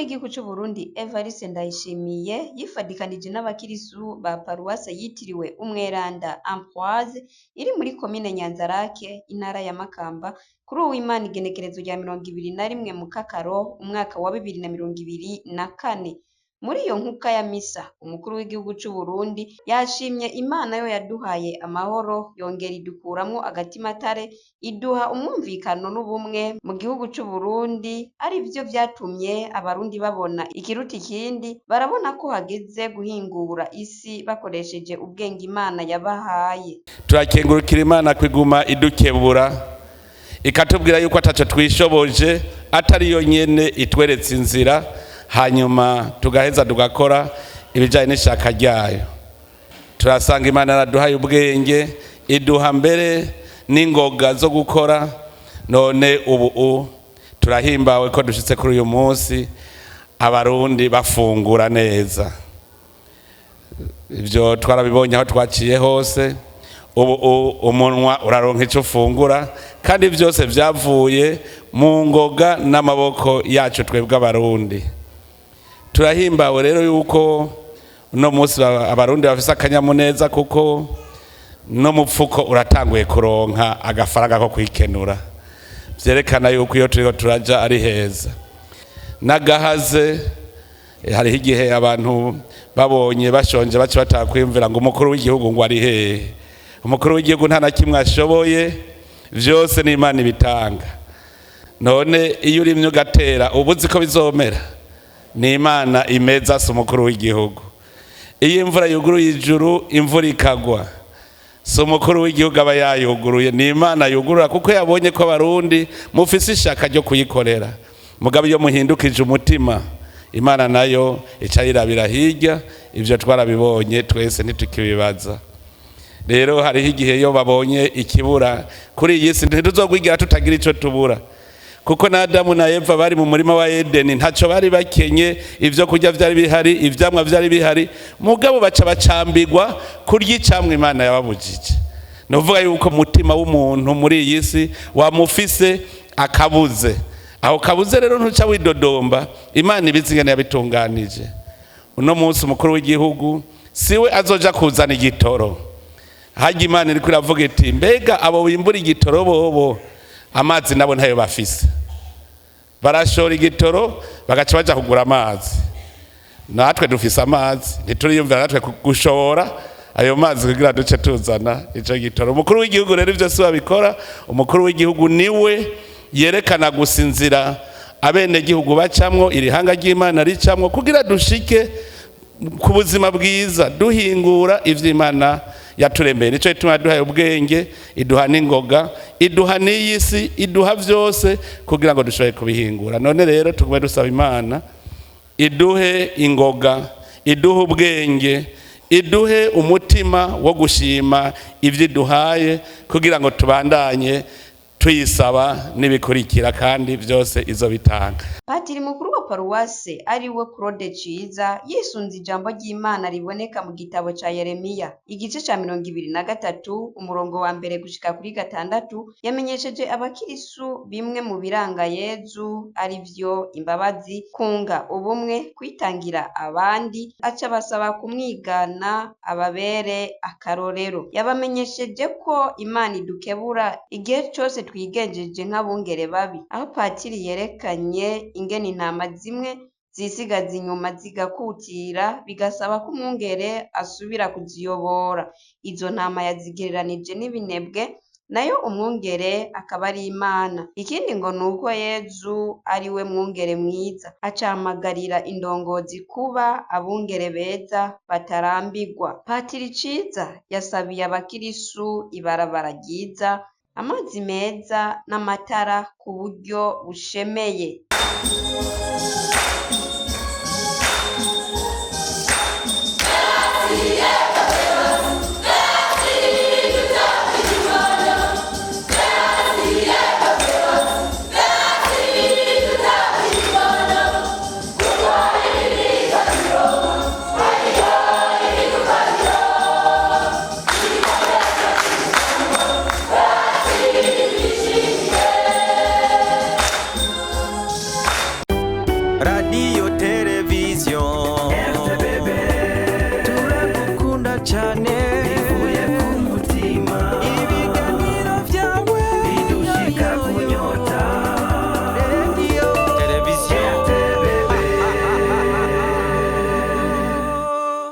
w'igihugu c'Uburundi Evariste Ndayishimiye yifadikanije n'abakirisu ba paruwase yitiriwe Umweranda Ambroise iri muri komine Nyanzarake, intara ya Makamba, kuri uw'Imana igenekerezo rya 21 Mukakaro umwaka wa 2024. Muri iyo nkuka ya misa, umukuru w'igihugu c'Uburundi yashimye Imana yo yaduhaye amahoro, yongera idukuramwo agatimatare, iduha umwumvikano n'ubumwe mu gihugu c'Uburundi, arivyo vyatumye abarundi babona ikiruta ikindi, barabona ko hageze guhingura isi bakoresheje ubwenge Imana yabahaye. Turakengurukira Imana kwiguma idukebura, ikatubwira yuko ataco twishoboje, atari yo nyene itweretse inzira, hanyuma tugaheza tugakora ibijyanye n'ishaka ryayo. Turasanga Imana yaraduhaye ubwenge, iduha mbere n'ingoga zo gukora. None ubu turahimbawe ko dushyitse kuri uyu munsi abarundi bafungura neza. Ibyo twarabibonye aho twaciye hose. Ubu umunwa uraronka icyo ufungura, kandi byose byavuye mu ngoga n'amaboko yacu twebwe abarundi. Turahimbawe rero yuko uno munsi abarundi bafise akanyamuneza, kuko no mupfuko uratanguye kuronka agafaranga ko kwikenura, vyerekana yuko iyo turiko turaja ari heza. N'agahaze, hariho igihe abantu babonye bashonje baca batakwiyumvira ngo umukuru w'igihugu ngo ari hehe. Umukuru w'igihugu nta na kimwe ashoboye, vyose ni Imana ibitanga. None iyo urimye ugatera, uba uzi ko bizomera? Ni Imana imeza, si umukuru w'igihugu. Iyo imvura yuguruye ijuru, imvura ikagwa, si umukuru w'igihugu aba yayuguruye, ni Imana yugurura, kuko yabonye ko abarundi mufise ishaka ryo kuyikorera. Mugabo iyo muhindukije umutima, Imana nayo ica yirabira hirya. Ibyo twarabibonye twese, ntitukibibaza. Rero hariho igihe iyo babonye ikibura kuri iyi si, ntituzogwigira tutagira ico tubura, kuko na Adamu na Eva bari mu murima wa Edeni, ntacyo bari bakenye. Ibyo kurya byari bihari, ivyamwa byari bihari, mugabo baca bacambigwa kurya icamwa Imana yababujije. Ni ukuvuga yuko umutima w'umuntu muri iyi si wamufise akabuze. Aho kabuze rero ntuca widodomba, Imana ibizi ingene yabitunganije. Uno munsi umukuru w'igihugu siwe azoja kuzana igitoro. Harya Imana iriko iravuga iti: "Mbega abo bimbura igitoro bobo amazi nabo ntayo bafise?" Barashora igitoro, bagaca baja kugura amazi. Natwe dufise amazi, ntituriyumvira natwe gushora ayo mazi kugira duce tuzana ico gitoro. Umukuru w'igihugu rero ivyo si babikora. Umukuru w'igihugu niwe yerekana gusa inzira abenegihugu bacamwo, iri hanga ry'Imana ricamwo, kugira dushike ku buzima bwiza, duhingura ivyo Imana yaturemeye. Nico gituma yaduhaye ubwenge, iduha n'ingoga, iduha n'iyi si, iduha vyose kugira ngo dushobore kubihingura. None rero tugume dusaba Imana iduhe ingoga, iduhe ubwenge, iduhe umutima wo gushima ibyo iduhaye, kugira ngo tubandanye tuyisaba n'ibikurikira, kandi byose izo bitanga. Patiri mukuru wa paruwase, ariwe Claude Ciza, yisunze ijambo ry'Imana riboneka mu gitabo ca Yeremiya, igice ca 23, umurongo wa mbere gushika kuri gatandatu, yamenyesheje abakirisu bimwe mu biranga Yezu, arivyo imbabazi, kunga ubumwe, kwitangira abandi, aca basaba kumwigana ababere akarorero. Yabamenyesheje ko Imana idukebura igihe cose twigenjeje nk'abungere babi, aho patiri yerekanye ingene intama zimwe zisigaza inyuma zigakutira, bigasaba ko umwungere asubira kuziyobora. Izo ntama yazigereranije n'ibinebwe, nayo umwungere akaba ari Imana. Ikindi ngo ni uko Yezu ari we mwungere mwiza, acahamagarira indongozi kuba abungere beza batarambirwa. Patiri Ciza yasabiye abakirisu ibarabara ryiza, amazi meza n'amatara ku buryo bushemeye. Radiyo Radiyo, televiziyo.